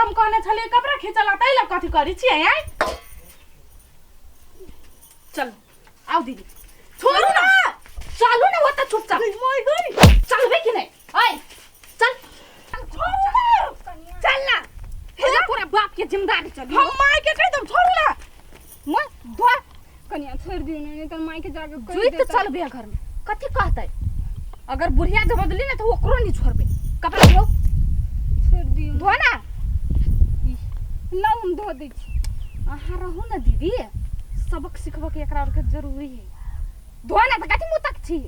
हम कहने छलियै कपड़ा खींचला ताहि लए कथी करै छियै आँय? चलू आउ दीदी छोड़ू ना चलू ना ओतऽ चुपचाप चलबै कि नहि ऐ चल चल ना हे तोरा बाप के जिम्मेदारी चल हम माय के कहि देब छोड़ू ना मोर धो कनिया छोड़ दियो ने नहीं तो माय के जाके कहि जुइत देता। चलबे घर में कथी कहतै अगर बुढ़िया जे बदली ना तो ओकरो नहीं छोड़बे कपड़ा धो छोड़ दियो धो ना ना हम धो दै छी अहाँ रहू ना दीदी सबक सिखबऽ के एकरा आरके जरूरी है धो ना तऽ कथी मुँह तक छी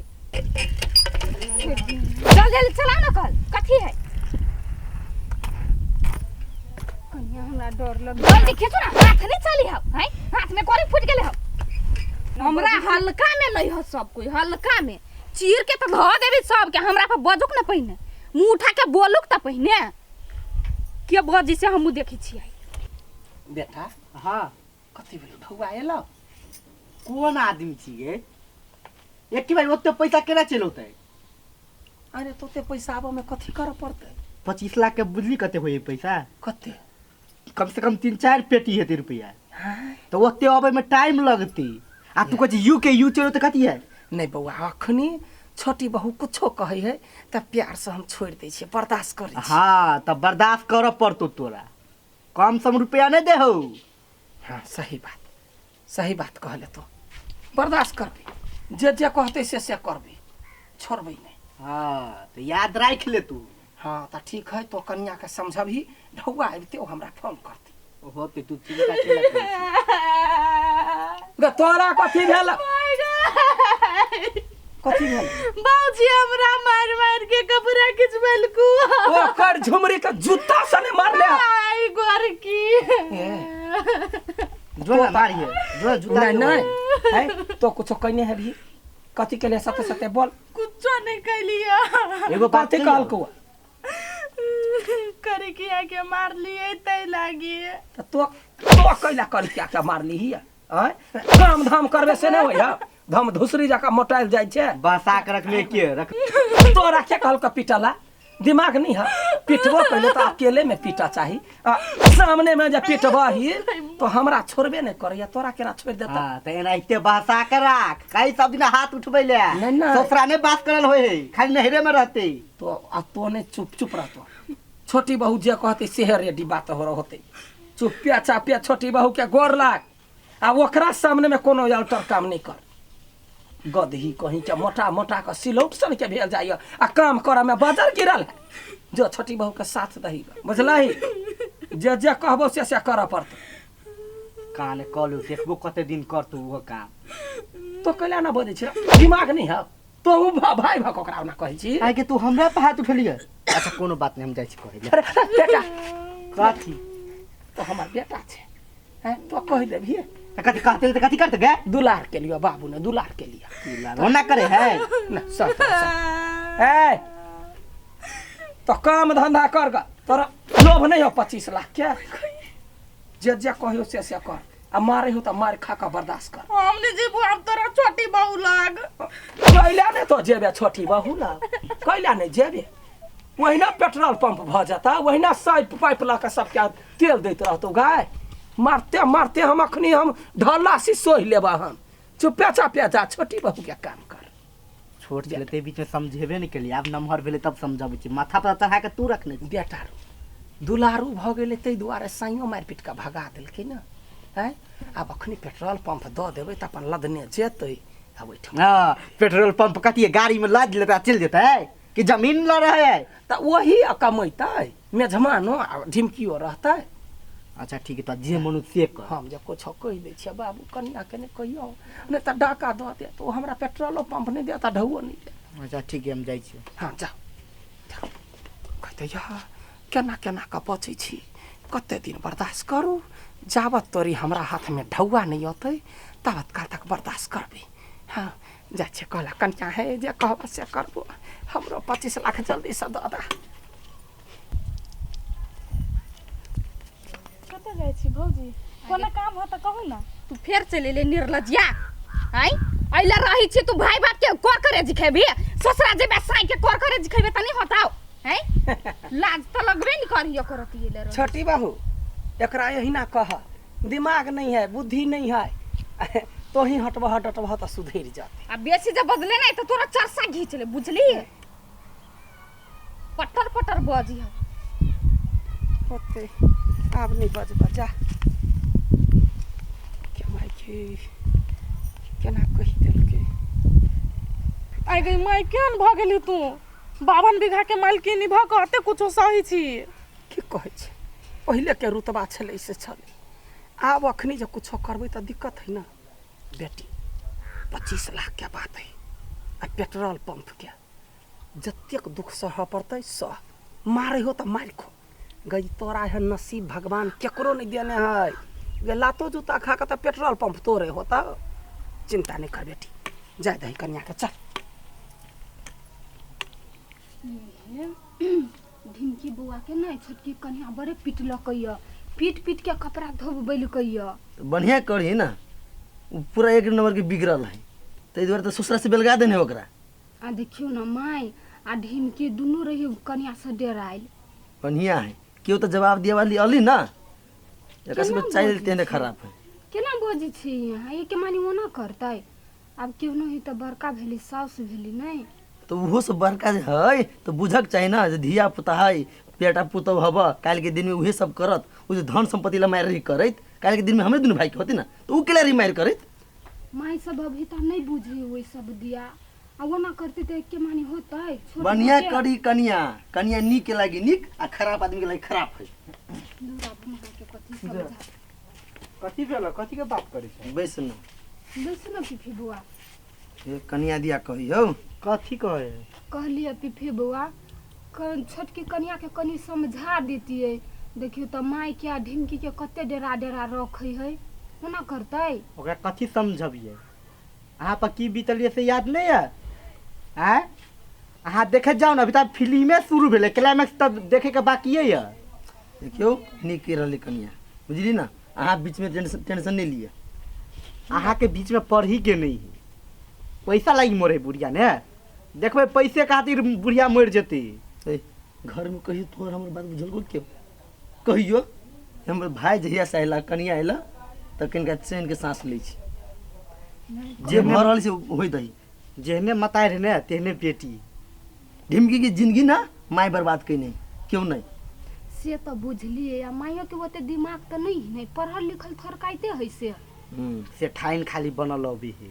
छोड़ दियो चल जल्दी चलाओ ना कल कथी है कनिया हमरा डर लग जल्दी खींचू ना हाथ नहीं चली हौ हैं हाथ में कोरी फूट गेले हौ हमरा हल्का में लै हो सब कोई हल्का में चीर के तो धो देबी सबके हमरा पर बजुक ना पहिने मुंह उठा के बोलुक त पहिने के बजी से हमहूँ देखै छियै बेटा हाँ कथी भेलो ढौआ एलो कोन आदमी छियै एक भाई ओते पैसा केना चलि औतै अरे तो ओते पैसा आबऽ में कथी करऽ पड़तै 25 लाख के बुझली कते होई पैसा कते कम से कम 3-4 पेटी हेतै रुपया तो ओते अबै में टाइम लगतै आ तू कहै छी you के you चलो तऽ कथी है नहि बौआ अखनी छोटी बहू कुछो कहै है तऽ प्यार से हम छोड़ि दै छियै बर्दाश्त करै छियै हाँ तऽ बर्दाश्त करऽ पड़तौ तोरा कम सम रुपया नहीं देहौ हाँ सही बात सही बात कहले तो बर्दाश्त करबी जे जे कहते से से करबी छोड़बै नहीं हाँ तो याद राख ले तू हाँ तऽ ठीक है तो कनिया के समझबही ढौआ अबिते ओ हमरा फोन करती होते तू चिंता केला करै छी? गे तोरा कथी भेल कथी भेल बाबूजी हमरा मार मार के कपड़ा खिंचबेलकू ओकर झुमरी के जूता से ने मारले आई गोरकी ए, जो ना मारिए जो जूता नहीं नहीं है तो कुछो कहने है भी कथी के लिए सत्य सत्य बोल कुछो नहीं कैलिया एगो बात कथी कहल को करे के आके मार लिए तै लागी त तो तो कैला कर क्या के मारली ही आय काम धाम करबे से नहीं होय धम धुसरी जका मोटाइल जाइ छै बसा के रखले के रख तोरा के कहल के पिटला दिमाग नहीं है पिटबो पहले तो अकेले में पीटा चाही आ, सामने में जे पिटबही तो हमरा छोड़बे नहीं करैया तोरा केना छोड़ देता हाँ तो एनाहिते बसा के राख कई सब दिन हाथ उठबै ले नहीं, नहीं। ससुरा नहीं बात करल होय है खाली नहरे में रहते तो आ तो ने चुप चुप रहतो छोटी बहू जे कहते सेहे रेडी बात हो होते चुपिया चापिया छोटी बहू के गोर लाग आ ओकरा सामने में कोनो अल्टर काम नहीं कर गदही कहीं के मोटा मोटा के सिलौट सन के भेल जाइए आ काम करऽ में बजर गिरल है जो छोटी बहू के साथ दही बुझलही जे जे कहबो से से करऽ पड़तै कान कलू देखबो कते दिन करतू ओहो काम तो कैला ना बजै छी दिमाग नहीं है तो उ भाई भक ओकरा ओना कहै छी काहे कि तू हमरा पे हाथ उठेलियै अच्छा कोनो बात नहीं हम जाइ छी कहै ले अरे बेटा कथी तो हमर बेटा छै हैं तो कहि देबही तऽ कथी कहते तऽ कथी करते गे दुलार के लिए बाबू ने दुलार के लिए ओना करे है ना सर ए तो काम धंधा कर गा तोरा लोभ नहीं हो 25 लाख के जे जे कहियो से से कर आ मारे हो तो मार खा के बर्दाश्त कर हम नहीं जेबो अब तोरा छोटी बहू लग कैला नहीं तो जेबे छोटी बहू लग कैला नहीं जेबे वहिना पेट्रोल पंप भऽ जेता वहिना साइप पाइप लऽ कऽ सबके तेल दैत रहतौ गाय मारते मारते हम अखनी हम ढल्ला सी सोहि लेबा हम चुपे चापे जा छोटी बहू के काम कर छोट छलै ताहि बीचमे समझेबे नहि केलियै आब नमहर भेलै तब समझबै छी माथा पर चढ़ा कऽ तू रखने छी बेटा रो दुलारू भऽ गेलै ताहि दुआरे साइयो मारि पीट कऽ भगा देलकै ने आँय आब अखनी पेट्रोल पंप दऽ देबै तऽ अपन लदने जेतै आ ओहिठाम हँ पेट्रोल पंप कथी है गाड़ीमे लादि लेतै आ चलि जेतै कि जमीन लऽ रहै है तऽ ओही कमेतै मेजमानो आ ढिमकियो रहतै अच्छा ठीक है तऽ जे मन से कर हम जे कुछो कहि दै छियै बाबू कनियाके नहि कहियौ नहि तऽ डाका दऽ देत ओ हमरा पेट्रोलो पंप नहि देत आ ढौओ नहि देत अच्छा ठीक है हम जाइ छियै हँ जाउ जाउ कहतै या केना केना कऽ बचै छी कते दिन बर्दाश्त करू जाबत तोरी हमरा हाथमे ढौआ नहि अतै ताबत काल तक बर्दाश्त करबै हँ जाइ छियै कहलक कनिया हे जे कहबऽ से करबो हमरो 25 लाख जल्दीसँ दऽ दे। कतऽ जाइ छी भौजी? कोनो काम हो तऽ कहू ने। तू फेर चलि एले निर्लज्जिया आँय अइला रहै छी तू भाई बाप के कर करे जी खेबी ससुरा जेबे साई के कर करे जी खेबे त नहीं होताओ। हैं लाज त लगबे नहीं करी करती ले रहे। छोटी बहू एकरा यही ना कह, दिमाग नहीं है बुद्धि नहीं है, तो ही हटबह डटबह तो सुधरि जाते। आ बेसी जब बदले नहीं तो तोरा चरसा घींच ले बुझली, पटर पटर बजी है होते। आब नहीं बजबा जा के माय के केना कहि देलकै। आइ गई माय केहन भऽ गेली तू, 52 बीघा के मालकिनी भऽ कऽ एते कुछो सही छी। की कहै छै, पहिले के रुतबा छलै से छलै, आब अखनी जे कुछो करबै तऽ दिक्कत है ना बेटी। 25 लाख के बात है आ पेट्रोल पंप के जतेक दुख सह पड़तै सह, मारे हो तऽ मारि खो गई। तोरा है नसीब भगवान केकरो नहीं देने है, गे लातो जूता खा के तऽ पेट्रोल पंप तोरे होता। चिंता नहीं कर बेटी, जाय दही कन्या के चल। ढिमकी बौआ के नहीं छोटकी कन्या बड़े पिटलकै, पीट पीट के कपड़ा धोबैलकै। बढ़िया करही ना, उ पूरा एक नंबर के बिगड़ल है, ताहि दुआरे तऽ ससुरा से बेलगा देने ओकरा। आ देखियौ ना माय आ ढिमकी दुनू रही कन्या से डरायल। बढ़िया है, केओ तऽ जवाब दिए वाली अली ना, एकरा सबके चालि तेहने खराब है। केना बजै छी यहाँ, एके मानी ओना करतै। आब केहनो ही तऽ बड़का भेली साउस भेली नहीं तो ओहो सब बड़का जे है तो बुझक चाही ना जे धिया पुता है बेटा पुतहु हब काल्हि के दिन में उहे सब करत। उ जे धन संपत्ति ला मारि रही करैत, काल्हि के दिन में हमरे दुनू भाई के होती ना तो उ केला रही मारि करैत। माय सब अभी तऽ नहीं बुझी ओहि सब दिया, आ ओना करते तऽ एके मानी होतै। बढ़िया करी कनिया, कनिया नीक के लागी नीक आ खराब आदमी के लागी खराब है। कथी भेल, कथी के बात करै छै? बैस न बैस न पिफी बौआ। ए कनिया दिया कही हौ कथी कहे? कहलिए पिफी बौआ छोटकी कनिया के कनी समझा देतियै। देखियौ तऽ माय के आ ढिमकी के कते डरा डरा रखै है, ओना करतै। ओकरा कथी समझबियै? अहाँ पर की बीतलियै से याद नहीं है? आँय अहाँ देखे जाउ ना, अभी तक फिल्मे शुरू भेलै, क्लाइमैक्स तब देखे के बाकिए है। देखियौ नीक रहलै कनिया, बुझली ना, अहाँ बीच में टेंशन नहीं लिअ। अहाँ के बीच में पढ़ी के नहीं है, पैसा लागि मरे बुढ़िया ने, देखबै पैसे खातिर बुढ़िया मरि जेतै। घर में कहियो तोहर हमर बात बुझलको क्यों? कहियो हमर भाई जहिया से अयला कनिया अयला तऽ कनिका चैन के सांस लै छी, जे भऽ रहल छै होय दही। जेहने मताइ रहै ने तेहने बेटी। ढिमकी के जिंदगी ना माय बर्बाद कयने क्यों नहीं से तऽ बुझलियै। आ माइयो के ओते दिमाग तऽ नहीं है, पढ़ल लिखल थरकाइते है से से ठाइन खाली बनल अभी है।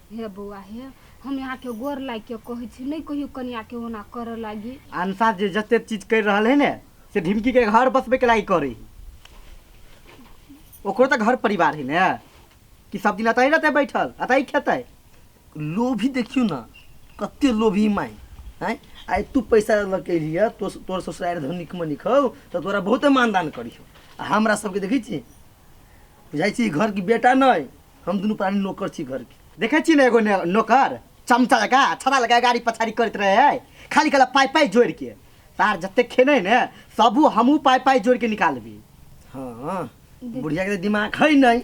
हे बौआ हे, हम यहाँ के गोर लागि के कहै छी नहीं कहियो कनिया के ओना करऽ लागी। अंसार जे जते चीज कर रहल है ने से ढिमकी के घर बसबे के लागि करे, ओकरो तऽ घर परिवार है ने, कि सब दिन अतै रहतै बैठल अतै खेतै। लोभी देखियौ ना कते लोभी माय हैं। आइ तू पैसा लऽ के एलिह, तोर ससुरारि धनिक मनिक हौ तऽ तोरा बहुते मानदान करियौ, आ हमरा सबके देखै छी बुझाइ छी घर के बेटा नहीं, हम दुनू प्राणी नौकर छी घर के। देखै छी ने एगो नौकर चमचा लगा छड़ा लगा गाड़ी पछाड़ी करैत रहे है, खाली कला पाइ पाइ जोड़ि के तार जते खेने ने सबू हमहूँ पाइ पाइ जोड़ि के निकालबी। हाँ बुढ़िया के दिमाग है नहीं,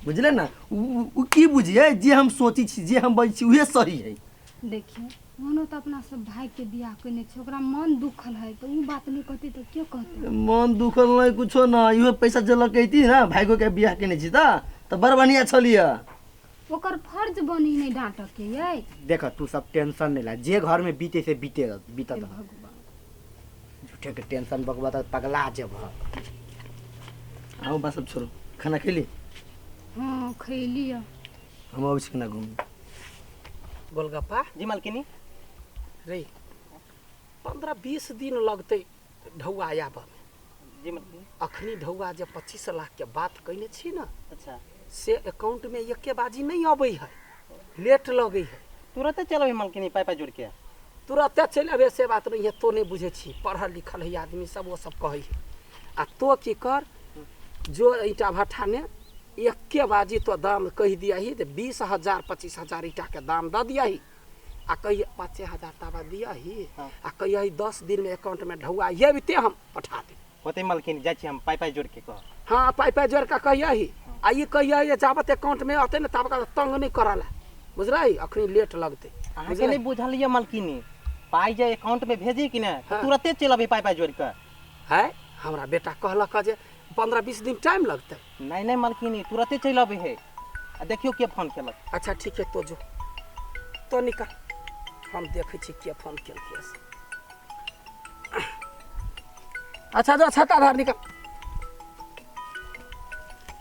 बुझले ना, उ की बुझिए जे हम सोची छी जे हम बजै छी उहे सही है। देखियौ मनो तऽ अपना सब भाई के बियाह केने छै, ओकरा मन दुखल है तऽ उ बात नहीं कहतै तऽ के कहतै? मन दुखल नहीं कुछो ना, इहो पैसा जे लऽ के अयती ना भाइगो के बियाह केने छी तऽ बड़ बढ़िया छलियै। ओकर फर्ज बनी नहीं डांटऽ के यै। देख तू सब टेंशन नहीं ला, जे घर में बीते से बीते बीतत, झूठे के टेंशन बकबा तऽ पगला जेब। आओ बस सब छोड़ो, खाना खेली? हाँ खैली। हम अबै छी ना घूमे। गोलगप्पा जी मालकिनी। रे 15-20 दिन लगतै ढौआ आबऽ में। जी मालकिनी। अखनी ढौआ जे 25 लाख के बात कयने छी ना, अच्छा, से अकाउंट में एके बाजी नहीं अबै है, लेट लगै है। तुरंते चल अबै मालकिनी पाइ पाइ जोड़ के? तुरंते चलि अबै से बात नहीं है, तो नहीं बुझै छी, पढ़ल लिखल है आदमी सब, वो सब कहै है। आ तो की कर, जो ईटा भट्ठा ने एके बाजी तो दाम कहि दियाही जे 20,000 25,000 ईटा के दाम दऽ दियाही, आ कहिए 5,000 ताबा दियाही, आ कहिए 10 दिन में अकाउंट में ढौआ अबिते हम पठा देब। होतै मालकिनी, जाइ छी हम पाइ पाइ जोड़ के कह। हाँ पाइ पाइ जोड़ के कहियही, आ ई कहियही जाबत अकाउंट में अतै ने ताबत तंग नहीं करला, बुझलै? अखनी लेट लगतै। अहाँके नहीं बुझल यऽ मालकिनी, पाइ जे अकाउंट में भेजी कि ने हाँ। तुरते चलि अबही पाइ पाइ जोड़ि के। है हमरा बेटा कहलक जे 15-20 दिन टाइम लगतै। नहीं नहीं मलकिनी तुरते चलि अबै है। आ देखियौ के फोन केलक। अच्छा ठीक है, तो जो तो निकल, हम देखै छी के फोन केलकै से। अच्छा जो छता धर निकल।